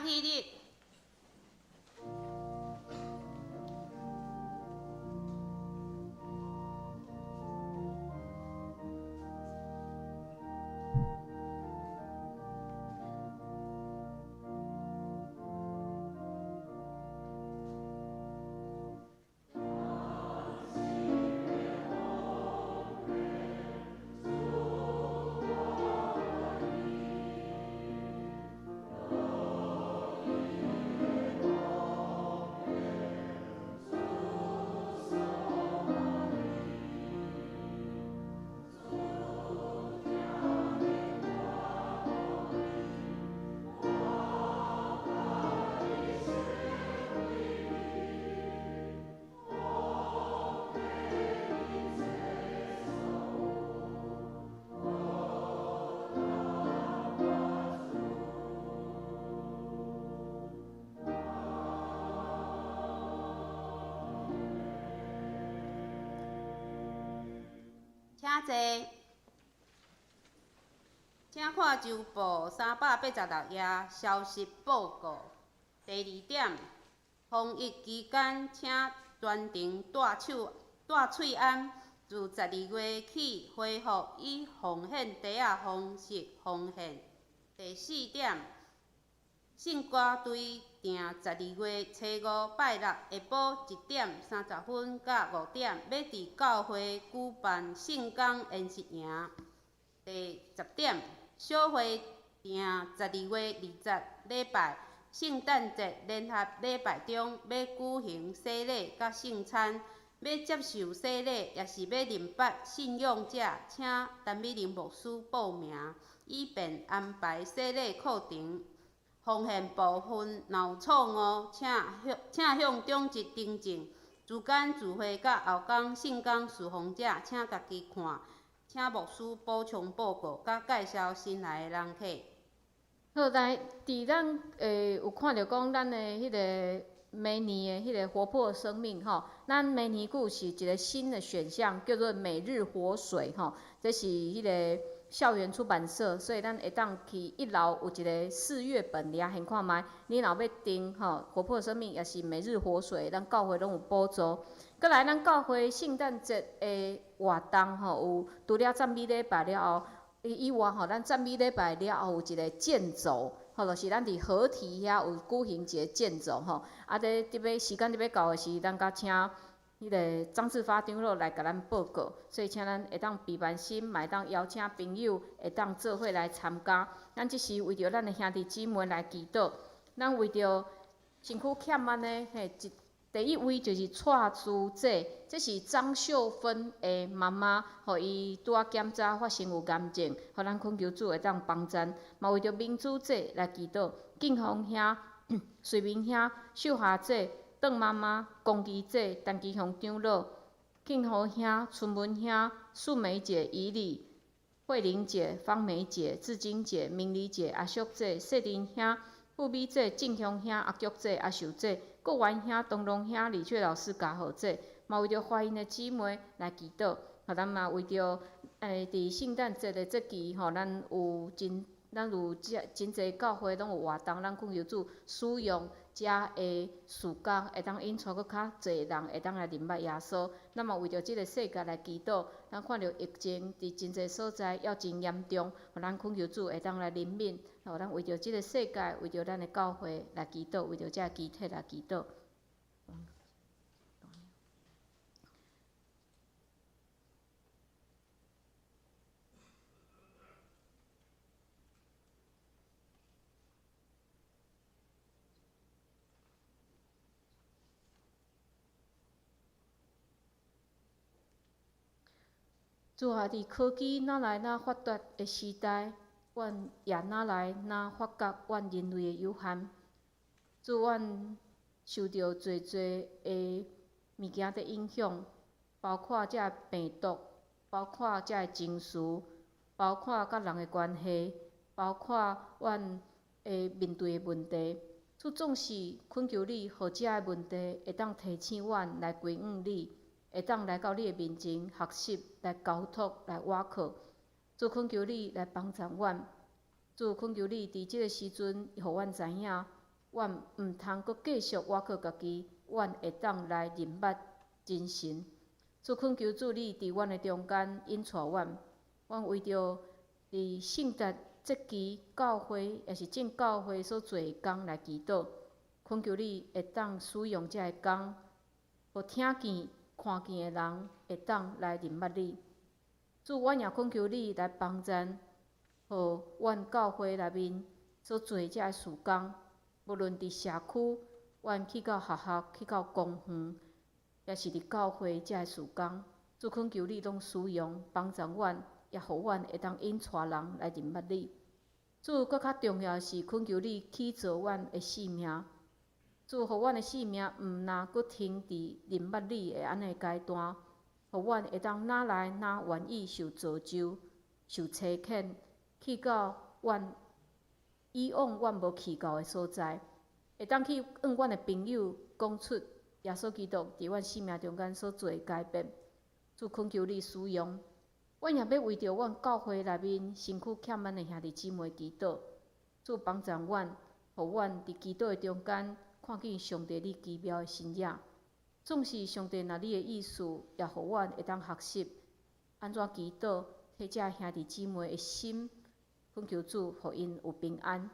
起立。请坐。请看周报386页消息报告。第二点，防疫期间，请全程戴手戴喙安。自12月起恢复以奉献袋仔方式奉献。第四点，圣歌队定12月初五拜六下晡1点30分到5点，欲伫教会举办圣工研习营。第十点，小会定12月20礼拜圣诞节联合礼拜中，欲举行洗礼佮圣餐。欲接受洗礼，抑是欲认捌信仰者，请陈美玲牧师报名，以便安排洗礼课程。奉献部分若有错误，请向长执订正。主干聚会佮后工圣工事奉者，请家己看，请牧师补充报告佮介绍新来的人客。好，来，伫咱有看著讲咱的彼个每年的彼个活泼生命吼，咱明年阁是一个新的选项，叫做每日活水吼，这是彼个校园出版社，所以咱会当去一楼有一个试阅本遐先看觅。你若欲订吼，活泼生命抑是每日活水，咱教会拢有补助。阁来，咱教会圣诞节的活动吼，有除了赞美礼拜了后，以外吼，咱赞美礼拜了后有一个健走，吼，就是咱伫河堤遐有举行一个健走吼。啊，这伫欲时间伫欲到的时，咱阁请彼个张志发长老来共咱报告，所以请咱会当备办心，嘛会当邀请朋友会当做伙来参加。咱这时为著咱的兄弟姊妹来祈祷，咱为著身躯欠安呢，嘿，第一位就是蔡珠姐，这是张秀芬的妈妈，予伊拄仔检查发现有癌症，予咱恳求主会当帮赞。嘛为著明珠姐来祈祷，敬芳兄、瑞明兄、秀霞姐、邓妈妈、龚基姐、陈基雄长老、庆和兄、春文兄、素梅姐、怡丽、慧玲姐、芳梅姐、志晶姐、明丽姐、阿淑姐、世珍兄、富美姐、正雄兄、阿菊姐、阿秀姐、国元兄、东龙兄、李雀老师、嘉豪姐，嘛为著怀孕的姊妹来祈祷。予咱嘛为著伫圣诞节的节期吼，咱有遮真济教会拢有活动，咱恳求主使用遮的事工，会当引带阁较济人会当来认捌耶稣。咱嘛为著这个世界来祈祷，咱看著疫情伫真济所在犹真严重，予咱恳求主会当来怜悯，予咱为著这个世界，为著咱的教会来祈祷，为著这个肢体来祈祷。主啊，伫科技若来若发达的时代，阮也若来若发觉阮人类的有限。主，阮受著济济的物件伫影响，包括这病毒，包括这个情绪，包括佮人的关系，包括阮会面对的问题。主总是恳求你，予这个问题会当提醒阮来归向你，会当来到你的面前学习，来交托，来倚靠。主恳求你来帮助阮，主恳求你伫这个时阵，予阮知影，阮毋通閣繼續倚靠家己，阮會當來認捌真神。主懇求主你佇阮的中間引帶阮，阮為著佇聖誕節期教會，抑是正教會所做的工來祈禱，懇求你會當使用這个工，予聽見、看見的人會當來認捌你。主，阮也懇求你來幫贊，予阮教會內面所做這个事工，無論佇社區，阮去到學校、去到公園，抑是佇教會這个事工，主懇求你攏使用幫助阮，也予阮會當引帶人來認捌你。主，閣較重要的是，懇求你起造阮的性命。主，予阮的性命毋若閣停佇認捌你的按呢階段，予阮會當若來若願意受造就、受差遣，去到阮以往阮無去到的所在，會當去向阮的朋友講出耶穌基督佇阮生命中間所做的改變。主懇求你使用，阮也欲為著阮教會內面身軀欠滿的兄弟姊妹祈禱，主幫助阮，予阮佇祈禱的中間看見上帝你奇妙的身影。總是上帝若你的意思，也予阮會當學習按怎祈禱，替這兄弟姊妹的心，懇求主予𪜶有平安。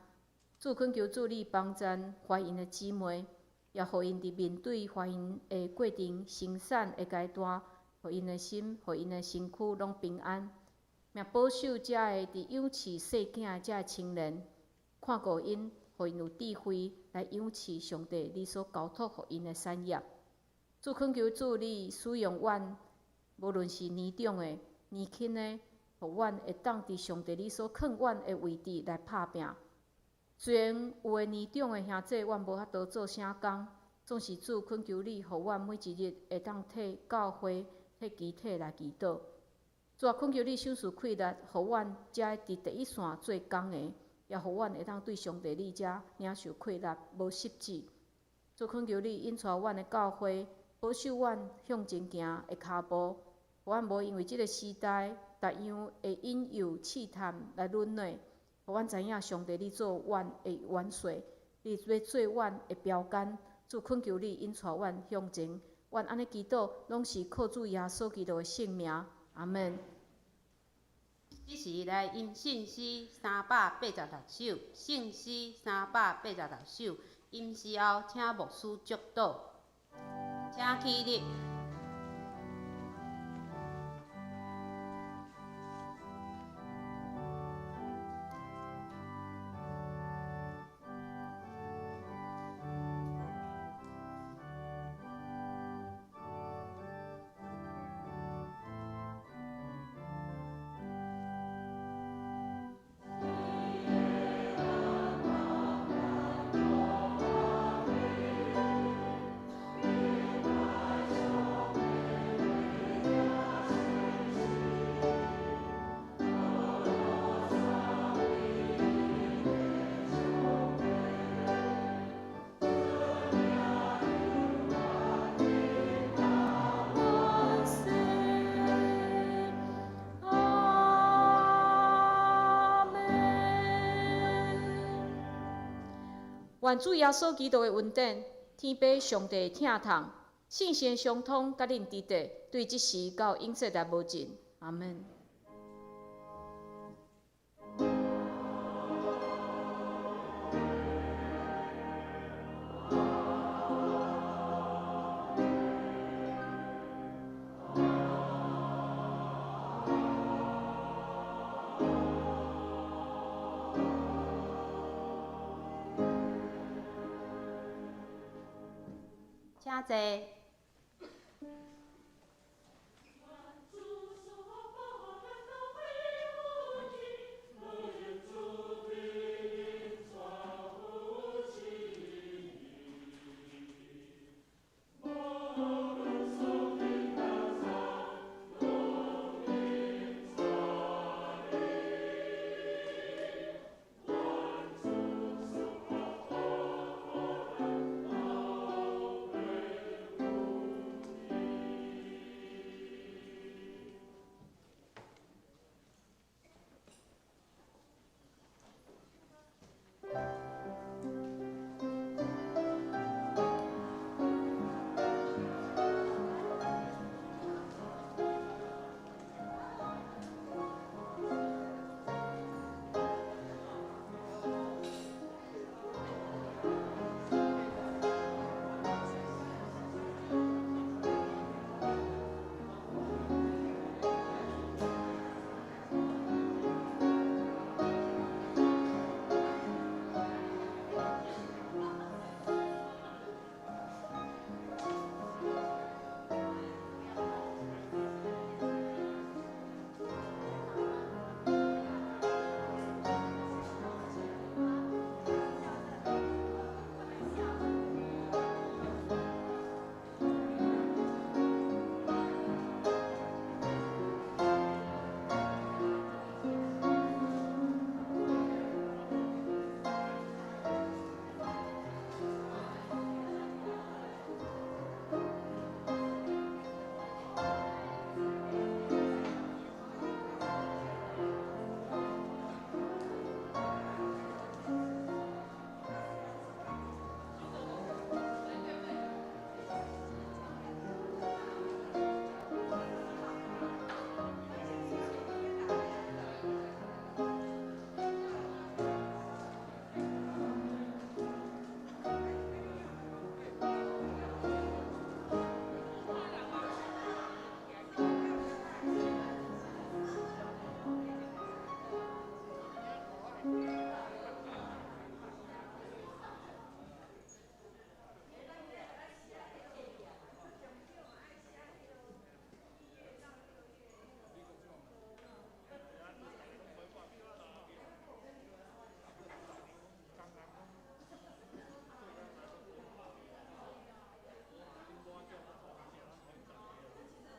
主懇求主你幫贊懷孕的姊妹，也予𪜶佇面對懷孕的過程、生產的階段，予𪜶的心、予𪜶的身軀攏平安。也保守遮个佇養飼細囝的遮个青年，看顧𪜶，予𪜶有智慧來養飼上帝你所交託予𪜶的產業。主懇求主你使用阮，無論是年長的、年輕的，予阮會當佇上帝你所囥阮的位置來拍拚。雖然有的年長的兄姊，阮無法度做啥工，總是主懇求你，予阮每一日會當替教會、替肢體來祈禱。主啊，懇求你賞賜氣力，予阮遮佇第一線做工的，也予阮會當對上帝你遮領受氣力，無失志。主懇求你引帶阮的教會，保守阮向前行的跤步，予阮無因為這个時代逐樣的引誘試探來軟弱，予阮知影上帝你做阮的元帥，你欲做阮的標杆。主懇求你引帶阮向前，阮按呢祈禱，攏是靠主耶穌基督的聖名。阿們。這時來吟聖詩386首，聖詩386首，吟詩後請牧師祝禱，請起立。願主耶穌基督的恩典、天父上帝的疼痛、聖神的相通，佮恁佇佇，對這時到永世來無盡。阿們。請坐。